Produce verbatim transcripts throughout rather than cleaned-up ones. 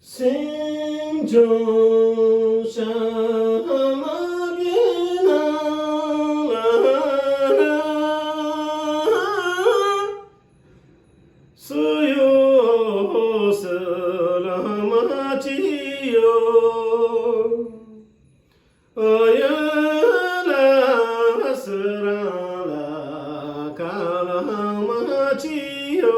སེམས་བྱུང་ཤ་མ་གི་ན་ལ། སུ་ཡོད་སུ་ལ་མ་ཅི་ཡོད། ཨ་ཡོད་ལ་སུ་རང་ལ་ག་ལ་མ་ཅི་ཡོད།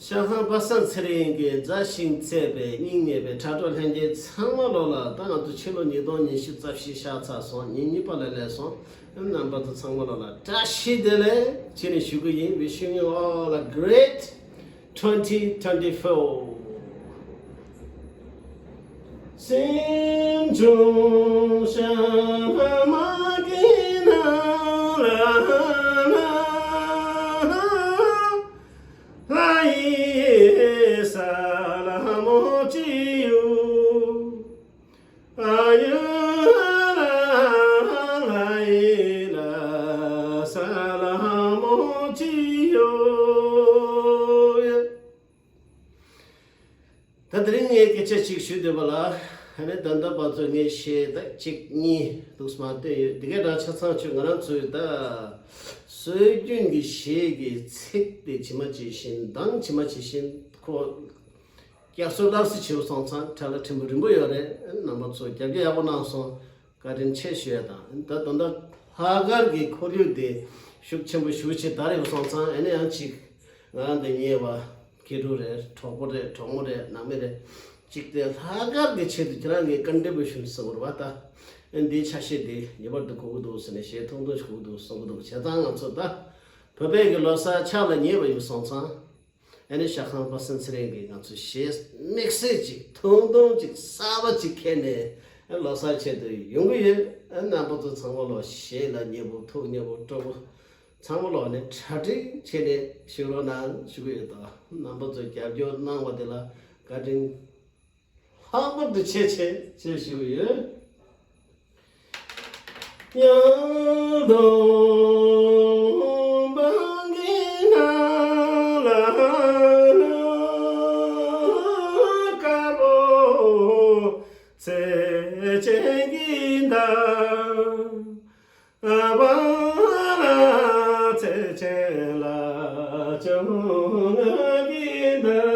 ཤ་ཁང་པ་སངས་ཚེ་རིང་གིས་མཛའ་ཞིང་བརྩེ་བའི་སྙིང་ཉེ་བའི་དྲ་གྲོགས་ལྷན་རྒྱས་ཚང་མ་ལོ་ལ། ད་ང་ཚོ་ཕྱི་ལོ་ཉིས་སྟོང་ཉི་ཤུ་རྩ་བཞི་ཤར་ཚར་སོང་། ཉིན་གཉིས་པ་ལ་སླེབས་སོང་། རྣམ་པ་ཚོ་ཚང་མ་ལོ་ལ་བཀྲ་ཤིས་བདེ་ལེགས་བྱས་ནས་ཞུ་གི་ཡིན། Wishing you all a great twenty twenty-four. སེམས་བྱུང་ཤ་མ་གི་ན་ལ་ལ། ལ་ཡི་ས་ལ་མོ་ཅི་ཡོད། ཨ་ཡོད་ལ་ལ་ཡི་ལ་ས་ལ་མོ་ཅི་ཡོད། ད་དེ་རིང་ངས་སྐད་ཆ་གཅིག་ཞུ་འདོད་པ་ལ། ཨ་ནི་ད་ལྟ་བར་དུ་ངས་གཞས་ད་གཅིག་གཉིས་འདུག་སེ་མར་བཏོན་ཡོད། དེ་གའི་སྒྲ་ཆ་ཚང་ཆུ་ང་རང་ཚོའི་ད་སྲོལ་རྒྱུན་གྱི་གཞས་ཀྱི་ཚིག་དེ་ཇི་མ་ཇི་བཞིན་གདངས་ཇི་མ་ཇི་བཞིན་ཁོ་བསྐྱར་གསོ་སླར་གསོ་བྱེད་སོང་ཙང་ཁྲ་ལ་ཕྲན་བུ་རིང་པོ་ཡོད་རེད། རྣམ་པ་ཚོ་རྒྱབ་སྐྱོར་ཡག་པོ་གནང་སོང་། བཀའ་དྲིན་ཆེ་ཞུ་ཡ་དང་། ད་ད་ལྟ་ལྷག་དཀར་གྱི་ཁོར་ཡུག་དེ་ཤུགས་ཆེན་པོ་ཞེ་པོ་ཅིག་དར་ཡོང་སོང་ཙང་། ཨ་ནི་ཡང་ཅིག་ང་རང་འདི་ཉེ་བ་སྐྱེ་དྲུག་རེད། གྲོགས་པོ་རེད། གྲོགས་མོ་རེད། ནང་མི་རེད། ཅིག་དེ་ལྷག་དཀར་གྱི་ཆེད་དུ་ཁྱེད་རང་གི་བཀའ་འདྲི་བུ་ཞུ་ཟེར་བ་རེད་པ། ད་ཨ་འདིའི་ཆ་ཤས་འདི་ངེས་པར་དུ་དགོས་ཀྱི་འདུག་ཟེར་ནས་གཞས་ཐུང་ཐུང་ཞིག་དགོས་ཀྱི་འདུག་གསུང་གི་འདུག་བྱས་ཙང་ང་ཚོ་ད་བོད་པའི་གི་ལོ་གསར་ཕྱག་ལ་ཉེ་བ་ཡིན་སོང་ཙང་། ཨ་ནི་ཤ་ཁང་པ་སངས་ཚེ་རིང་གིས་ང་ཚོ་གཞས་དམིགས་བསལ་ཅིག་ཐུང་ཐུང་ཅིག་གསར་པ་ཅིག་ཁྱེར་ནས་ཨ་ལོ་གསར་ཆེད་དུ་ཡོང་གི་ཡོད། ཨ་རྣམ་པ་ཚོ་ཚང་མ་ལོ་གཞས་ལ་མཉེས་པོ། ཐུགས་མཉེས་པོ། སྤྲོ་པོ། ཚང་མ་ལོ་ནས་གྲ་སྒྲིག་བྱས་ནས་བཞུགས་རོགས་གནང་ཞུ་གི་ཡོད། ད་རྣམ་པ་ཚོས་རྒྱབ་སྐྱོར་གནང་བ་དེ་ལ་བཀའ་དྲིན་ལྷག་པར་དུ་ཆེ་ཆེ་ཞེས་ཞུ་གི་ཡོད། ཡང་དང་བང་གི་ནང་ལ་དཀར་པོ་ཚེས་ཆེན་གྱི་མདའ། བང་ལ་ཚེས་ཆེན་ལ་བྱུང་ང་གི་མདའ།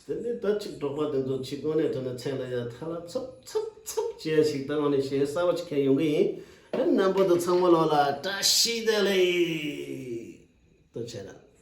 དེ་ནས་ད་ཅིག་འབྲོག་པ་དེ་ཚོ་ཅིག་དངོས་གནས་དྲང་གནས་མཚན་ལ་ཡ་ཐ་ལ་ཚབ་ཚབ་ཚབ་བྱས་ཤིག་ད་ང་ནས་གཞས་གསར་པ་ཅིག་ཁྱེར་ཡོང་གི་ཡིན། རྣམ་པ་ཚོ་ཚང་མ་ལོ་ལ་བཀྲ་ཤིས་བདེ་ལེགས། ཐུགས་རྗེ་གནང་།